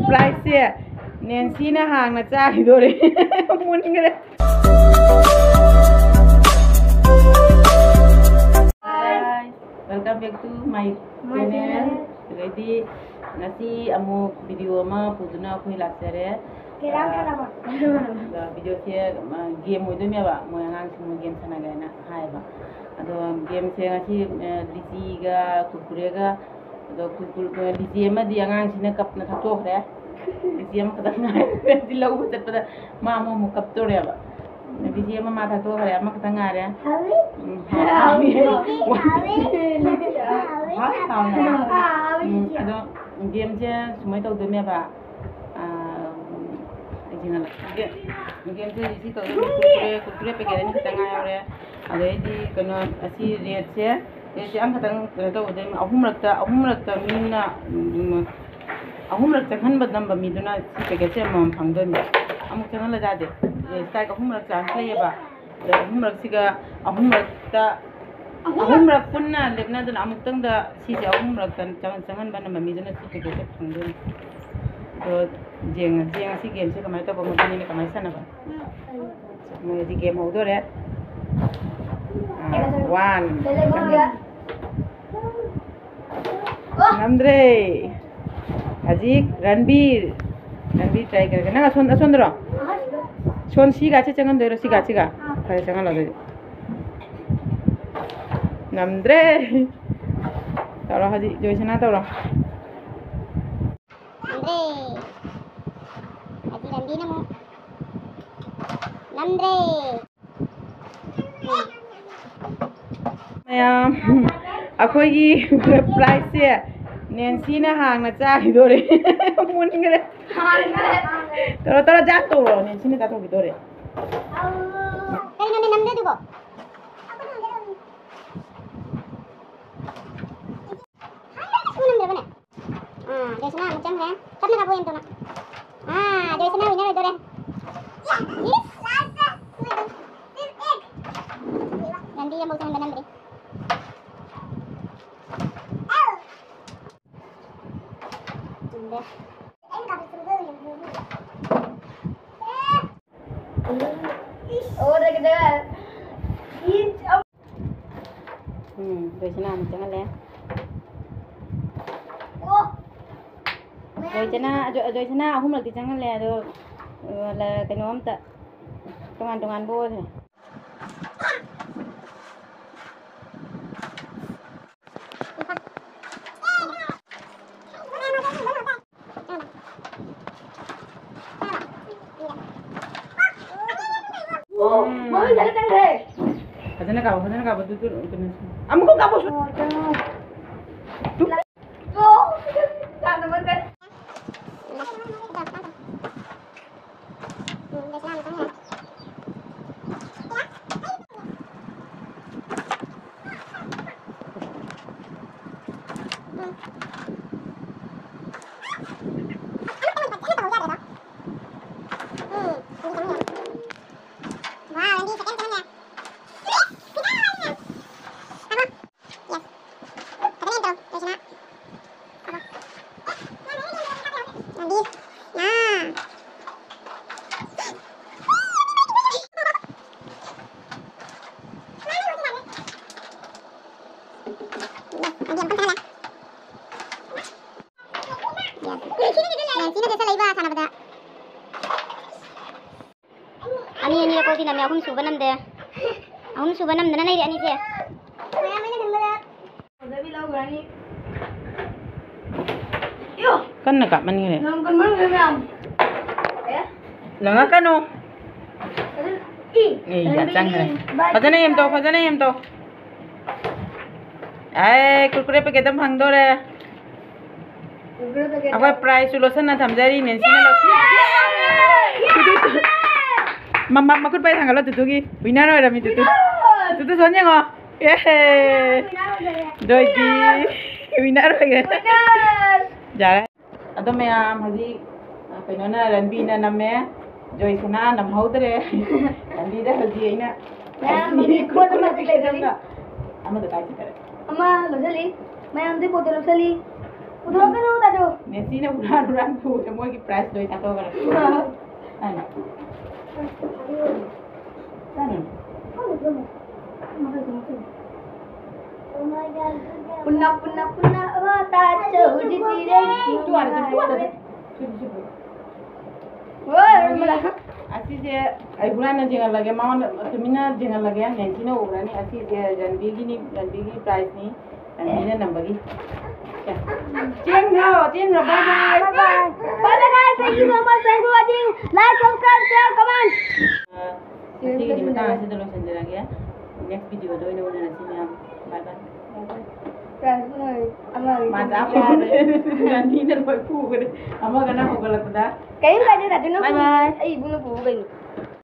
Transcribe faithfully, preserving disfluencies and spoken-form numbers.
ꯄ꯭ꯔꯥꯏꯖꯁꯦ ꯅꯦꯟꯁꯤꯅ ꯍꯥꯟꯅ ꯆꯥꯈꯤꯗꯣꯔꯦ꯫ ꯃꯨꯟꯈ꯭ꯔꯦ꯫ Welcome back to my channel. ꯑꯗꯩꯗꯤ ꯉꯁꯤ ꯑꯃꯨꯛ ꯚꯤꯗꯤꯑꯣ ꯑꯃ ꯄꯨꯗꯨꯅ ꯑꯩꯈꯣꯏ ꯂꯥꯛꯆꯔꯦ꯫ ꯀꯦꯔꯥꯝ ꯁꯥꯟꯅꯕ꯫ ꯑꯗ ꯚꯤꯗꯤꯑꯣꯁꯦ, ꯑ, ꯒꯦꯝ ꯑꯣꯏꯗꯣꯏꯅꯦꯕ, ꯃꯣꯏ ꯑꯉꯥꯡꯁꯤꯡꯅ ꯒꯦꯝ ꯁꯥꯟꯅꯒꯦ ꯍꯥꯏꯅ ꯍꯥꯏꯌꯦꯕ꯫ ꯑꯗꯣ ꯒꯦꯝꯁꯦ ꯉꯁꯤ, ꯑ, ꯂꯤꯆꯤꯒ ꯀꯨꯔꯀꯨꯔꯦꯒ, ꯑꯗꯣ ꯀꯨꯔꯀꯨꯔ-, ꯑ, ꯂꯤꯆꯤ ꯑꯃꯗꯤ ꯑꯉꯥꯡꯁꯤꯅ ꯀꯞꯅ ꯊꯛꯇꯣꯛꯈ꯭ꯔꯦ꯫ ꯂꯤꯆꯤ ꯑꯃꯈꯛꯇꯪ ꯉꯥꯏꯔꯦ꯫ ꯂꯧꯕ ꯆꯠꯄꯗ ꯃꯥ ꯑꯃꯨꯛ ꯑꯃꯨꯛ ꯀꯞꯇꯣꯔꯦꯕ꯫ ꯂꯤꯆꯤ ꯑꯃ ꯃꯥ ꯊꯛꯇꯣꯛꯈ꯭ꯔꯦ, ꯑꯃꯈꯛꯇꯪ ꯉꯥꯏꯔꯦ꯫ ꯍꯥꯎꯋꯤ? ꯎꯝ, ꯍꯥꯎꯋꯤ꯫ ꯍꯥꯎꯋꯤ꯫ ꯍꯥꯎꯋꯤ꯫ ꯍꯥꯎꯋꯤ, ꯍꯥꯎꯋꯤ꯫ ꯍꯥꯎꯋꯤ꯫ ꯎꯝ, ꯑꯗꯣ ꯒꯦꯝꯁꯦ ꯁꯨꯃꯥꯏꯅ ꯇꯧꯗꯣꯏꯅꯦꯕ꯫ ꯑꯥ, ꯑꯩ ꯆꯤꯡꯍꯜꯂꯛꯀꯦ꯫ ꯒꯦꯝꯁꯦ ꯍꯧꯖꯤꯛ ꯁꯤ ꯇꯧꯗꯣꯏꯅꯦ꯫ ꯀꯨꯔꯀꯨꯔꯦ, ꯀꯨꯔꯀꯨꯔꯦ ꯄꯦꯀꯦꯠ ꯑꯅꯤ ꯈꯛꯇꯪ ꯉꯥꯏꯍꯧꯔꯦ꯫ ꯑꯗꯩꯗꯤ ꯀꯩꯅꯣ, ꯑꯁꯤ ꯔꯦꯠꯁꯦ, ꯔꯦꯠꯁꯦ ꯑꯃꯈꯛꯇꯪ ꯀꯩꯅꯣ ꯇꯧꯕꯗ ꯑꯍꯨꯝꯔꯛꯇ, ꯑꯍꯨꯝꯔꯛꯇ ꯃꯤꯅ, ꯎꯝ, ꯑꯍꯨꯝꯔꯛ ꯆꯪꯍꯟꯕ ꯉꯝꯕ ꯃꯤꯗꯨꯅ ꯁꯤ ꯄꯦꯀꯦꯠꯁꯦ ꯑꯃꯃꯝ ꯐꯪꯗꯣꯏꯅꯤ꯫ ꯑꯃꯨꯛ ꯆꯪꯍꯜꯂꯖꯥꯗꯦ꯫ ꯔꯦꯠ ꯁ꯭ꯇ꯭ꯔꯥꯏꯛ ꯑꯍꯨꯝꯔꯛ ꯆꯥꯟꯁ ꯂꯩꯌꯦꯕ꯫ ꯑꯗꯣ ꯑꯍꯨꯝꯔꯛꯁꯤꯒ ꯑꯍꯨꯝꯔꯛꯇ, ꯑꯍꯨꯝꯔꯛ ꯄꯨꯟꯅ ꯂꯦꯞꯅꯗꯅ ꯑꯃꯨꯛꯇꯪꯗ ꯁꯤꯁꯦ ꯑꯍꯨꯝꯔꯛꯇ ꯆꯪ-, ꯆꯪꯍꯟꯕ ꯉꯝꯕ ꯃꯤꯗꯨꯅ ꯁꯤ ꯄꯦꯀꯦꯠꯁꯦ ꯐꯪꯗꯣꯏꯅꯤ꯫ ꯑꯗꯣ ꯌꯦꯡꯉꯁꯤ, ꯌꯦꯡꯉꯁꯤ ꯒꯦꯝꯁꯦ ꯀꯃꯥꯏꯅ ꯇꯧꯕ ꯃꯇꯨꯡ ꯏꯟꯅ ꯀꯃꯥꯏꯅ ꯁꯥꯟꯅꯕ꯫ ꯃꯣꯏ ꯍꯧꯖꯤꯛ ꯒꯦꯝ ꯍꯧꯗꯣꯔꯦ꯫ ꯑꯥ, ꯋꯥꯟ꯫ ꯉꯝꯗ꯭ꯔꯦ꯫ ꯍꯧꯖꯤꯛ ꯔꯟꯕꯤꯔ꯫ ꯔꯟꯕꯤꯔ ꯇ꯭ꯔꯥꯏ ꯇꯧꯔꯒꯦ꯫ ꯅꯪ ꯑꯁꯣꯝ-, ꯑꯁꯣꯝꯗꯔꯣ? ꯁꯣꯝ ꯁꯤꯒꯥꯁꯦ ꯆꯪꯍꯟꯗꯣꯏꯔꯣ? ꯁꯤꯒꯥ, ꯁꯤꯒꯥ? ꯐꯔꯦ, ꯆꯪꯍꯜꯂꯣ ꯑꯗꯨꯗꯤ꯫ ꯉꯝꯗ꯭ꯔꯦ꯫ ꯇꯧꯔꯣ ꯍꯧꯖꯤꯛ, ꯖꯣꯏꯁꯅꯥ ꯇꯧꯔꯣ꯫ ꯉꯝꯗ꯭ꯔꯦ꯫ ꯍꯧꯖꯤꯛ ꯔꯟꯕꯤꯔꯅ ꯑꯃꯨꯛ꯫ ꯉꯝꯗ꯭ꯔꯦ꯫ ꯃꯌꯥꯝ, ꯑꯩꯈꯣꯏꯒꯤ ꯄ꯭ꯔꯥꯏꯖꯁꯦ ꯅꯦꯟꯁꯤꯅ ꯍꯥꯟꯅ ꯆꯥꯈꯤꯗꯣꯔꯦ꯫ ꯃꯨꯟꯈ꯭ꯔꯦ꯫ ꯇꯧꯔꯣ, ꯇꯧꯔꯣ, ꯖꯥꯛ ꯇꯧꯔꯣ, ꯅꯦꯟꯁꯤꯅ ꯆꯥꯊꯣꯛꯈꯤꯗꯣꯔꯦ꯫ ꯀꯩꯅꯣꯅꯦ ꯅꯝꯗꯦ ꯑꯗꯨꯕꯣ? ꯅꯝꯗ꯭ꯔꯕꯅꯦ? ꯑꯥ, ꯖꯣꯏꯁꯅꯥ ꯑꯃꯨꯛ ꯆꯪꯈ꯭ꯔꯦ꯫ ꯇꯞꯅ ꯀꯥꯞꯄꯣ, ꯌꯥꯝ ꯇꯞꯅ꯫ ꯑꯥ, ꯖꯣꯏꯁꯅꯥ winner ꯑꯣꯏꯗꯣꯔꯦ꯫ Yes! ꯔꯟꯕꯤꯔ ꯑꯃꯐꯥꯎ ꯆꯪꯍꯟꯕ ꯅꯝꯗ꯭ꯔꯤ꯫ ꯎꯝ, ꯖꯣꯏꯁꯅꯥ ꯑꯃꯨꯛ ꯆꯪꯍꯜꯂꯦ꯫ ꯖꯣꯏꯁꯅꯥ, ꯖꯣ-, ꯖꯣꯏꯁꯅꯥ ꯑꯍꯨꯝꯂꯛꯇꯤ ꯆꯪꯍꯜꯂꯦ, ꯑꯗꯣ, ꯑ, ꯂ-, ꯀꯩꯅꯣ ꯑꯝꯇ, ꯇꯣꯉꯥꯟ ꯇꯣꯉꯥꯟꯕ ꯑꯣꯏꯈ꯭ꯔꯦ꯫ ꯎꯝ꯫ ꯐꯖꯅ ꯀꯥꯞꯄꯣ, ꯐꯖꯅ ꯀꯥꯞꯄꯣ, ꯑꯗꯨ, ꯑꯗꯨ, ꯀꯩꯅꯣ, ꯑꯃꯨꯛꯀ ꯀꯥꯞꯄꯣ꯫ ꯅꯦꯟꯁꯤꯅ ꯆꯦꯛꯁꯤꯜꯂꯛꯏꯕ ꯁꯥꯟꯅꯕꯗ꯫ ꯑꯅꯤ ꯑꯅꯤꯔꯛ ꯐꯥꯎꯗꯤ ꯅꯝꯃꯦ, ꯑꯍꯨꯝ ꯁꯨꯕ ꯅꯝꯗꯦ꯫ ꯑꯍꯨꯝ ꯁꯨꯕ ꯅꯝꯗꯅ ꯂꯩꯔꯦ ꯑꯅꯤꯁꯦ꯫ ꯀꯟꯅ ꯀꯥꯞꯃꯟꯈ꯭ꯔꯦ꯫ ꯂꯪꯉꯛꯀꯅꯨ꯫ ꯑꯦ, ꯌꯥ ꯆꯪꯈ꯭ꯔꯦ꯫ ꯐꯖꯅ ꯌꯦꯝꯇꯧ, ꯐꯖꯅ ꯌꯦꯝꯇꯧ꯫ ꯑꯦ, ꯀꯨꯔꯀꯨꯔꯦ ꯄꯦꯀꯦꯠ ꯑꯃ ꯐꯪꯗꯣꯔꯦ꯫ ꯑꯩꯈꯣꯏ ꯄ꯭ꯔꯥꯏꯖꯁꯨ ꯂꯣꯠꯁꯟꯅ ꯊꯝꯖꯔꯤ, ꯅꯦꯟꯁꯤꯅ ꯂꯧ-, ꯃ-, ꯃ-, ꯃꯈꯨꯠ ꯄꯥꯏ ꯊꯥꯡꯒꯠꯂꯣ, ꯇꯨꯇꯨꯒꯤ ꯋꯤꯅꯔ ꯑꯣꯏꯔꯝꯃꯤ, ꯇꯨꯇꯨ꯫ ꯇꯨꯇꯨ ꯁꯣꯟ ꯌꯦꯡꯉꯣ꯫ ꯑꯦꯍꯦ! ꯖꯣꯏꯗꯤ ꯋꯤꯅꯔ ꯑꯣꯏꯈ꯭ꯔꯦ꯫ ꯌꯥꯔꯦ꯫ ꯑꯗꯣ ꯃꯌꯥꯝ ꯍꯧꯖꯤꯛ, ꯑ, ꯀꯩꯅꯣꯅ, ꯔꯟꯕꯤꯅ ꯅꯝꯃꯦ, ꯖꯣꯏꯁꯅꯥ ꯅꯝꯍꯧꯗ꯭ꯔꯦ꯫ ꯔꯟꯕꯤꯗ ꯍꯧꯖꯤꯛ ꯑꯩꯅ ꯃꯌꯥꯝ ꯍꯧꯖꯤꯛ ꯄꯣꯠ ꯑꯃꯗꯤ ꯂꯩꯔꯝꯃꯤ꯫ ꯑꯃꯗ ꯀꯥꯏ ꯆꯠꯈ꯭ꯔꯦ? ꯑꯃ ꯂꯧꯁꯜꯂꯤ꯫ ꯃꯌꯥꯝꯗꯤ ꯄꯣꯠꯇꯣ ꯂꯧꯁꯜꯂꯤ꯫ ꯄꯨꯊꯣꯛꯀꯅꯨ ꯇꯥꯗꯣ꯫ ꯅꯦꯁꯤꯅ ꯍꯨꯔꯥꯟ ꯍꯨꯔꯥꯟ ꯄꯨꯔꯦ, ꯃꯣꯏꯒꯤ prize ꯂꯣꯏ ꯆꯥꯊꯣꯛꯈ꯭ꯔꯦ꯫ ꯑꯥ꯫ ꯇꯥꯅꯤ꯫ ꯇꯥꯅꯤ꯫ ꯄꯨꯟꯅ ꯄꯨꯟꯅ ꯄꯨꯟꯅ ꯑꯋꯥ ꯇꯥꯆꯧꯁꯤ ꯄꯤꯔꯦ꯫ ꯇꯨ ꯋꯥꯔꯦ, ꯇꯨ ꯋꯥꯔꯦ꯫ ꯍꯣꯏ, ꯃꯂꯥ꯫ ꯑꯁꯤꯁꯦ ꯑꯩ ꯍꯨꯔꯥꯟꯅ ꯌꯦꯡꯍꯜꯂꯒꯦ, ꯃꯉꯣꯟꯗ ꯇꯨꯃꯤꯟꯅ ꯌꯦꯡꯍꯜꯂꯒꯦ, ꯅꯦꯁꯤꯅ ꯎꯔꯅꯤ꯫ ꯑꯁꯤꯁꯦ ꯔꯟꯕꯤꯒꯤꯅꯤ, ꯔꯟꯕꯤꯒꯤ prizeꯅꯤ꯫ ꯂꯝꯕꯤꯅ ꯅꯝꯕꯒꯤ꯫ ꯆꯦꯟꯈ꯭ꯔꯣ, ꯆꯦꯟꯈ꯭ꯔꯣ, bye bye꯫ Bye bye. Bye bye guys, thank you so much, thank you for watching. Like, subscribe, share, comment. ꯑ, ꯉꯁꯤꯒꯤꯗꯤ ꯃꯇꯥꯡ ꯑꯁꯤꯗ ꯂꯣꯏꯁꯤꯟꯖꯔꯒꯦ꯫ Next videoꯗ ꯑꯣꯏꯅ ꯎꯅꯔꯁꯤ ꯃꯌꯥꯝ꯫ Bye bye. Guys, ꯃꯥ ꯆꯥ ꯐꯪꯗ꯭ꯔꯦ꯫ ꯔꯥꯅꯤꯅ ꯂꯣꯏ ꯄꯨꯈ꯭ꯔꯦ꯫ ꯑꯃꯒꯅ ꯍꯧꯒꯠꯂꯛꯄꯗ꯫ ꯀꯔꯤꯝ ꯀꯥꯏꯗꯦ, ꯇꯥꯗꯨꯅ bye bye. ꯑꯩ ꯏꯕꯨꯡꯅ ꯄꯨꯕ ꯀꯩꯅꯣ?